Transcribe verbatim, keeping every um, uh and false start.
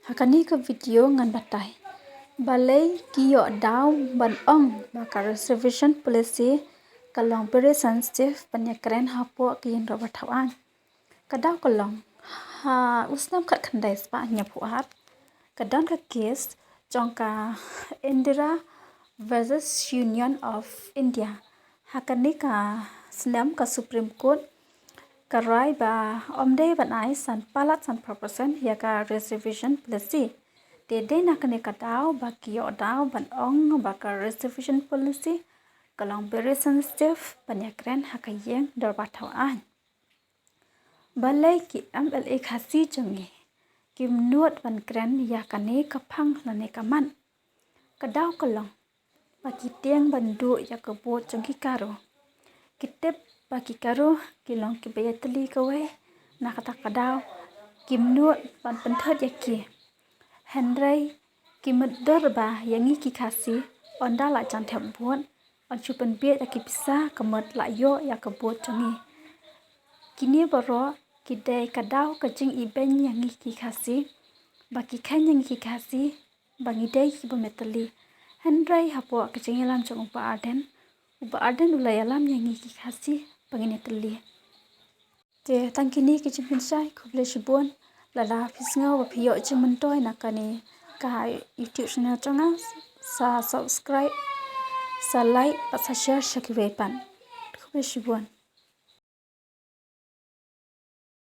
Ha kane ka video ngan batai balei ki ïoh daw ban ong ba ka reservation policy ka long very sensitive ban ïakren hapoh ka ïing dorbar thaw aiñ. Ka daw ka long, ha u snem khatkhyndai spah hynñiewphew ar, ka don ka case jong ka Indira versus Union of India. Ha kane ka snem ka Supreme Court ka rai ba ym dei ban ai san palat san phew percent ïa ka reservation policy. Te dei na kane ka daw ba ki ïoh daw ban ong ba ka reservation policy ka long very sensitive ban ïakren ha ka ïing dorbar thaw aiñ. Balei ki M L A Khasi jong ngi kim nud ban kren ïa kane ka phang lane ka mat? Ka daw ka long ba ki tieng ban duh ïa ka vote jong ki Garo. Ki tip ba ki Garo ki long kiba ïatylli kawei, na kata ka daw kim nud ban pynthut ïa ki. Hynrei ki mutdur ba ïa ngi ki Khasi, ynda la jan thep vote, yn shu pynbieit ïa ki pisa ka mut la ïoh ïa ka vote jong ngi. Kine baroh ki dei ka daw ka jingibeiñ ïa ngi ki Khasi, ba ki kheiñ ïa ngi ki Khasi ba ngi dei kiba ym ïatylli. Hynrei hapoh ka jingïalam jong u Bah Ardent, u Bah Ardent u la ïalam ïa ngi ki Khasi ba ngin ïatylli. Te tang kine ki jingpynshai, khublei shibun. Lada phi sngew ba phi ïoh jingmyntoi na kane ka YouTube channel jong nga, sa subscribe, sa like bad sa share sha kiwei pat. Khublei shibun.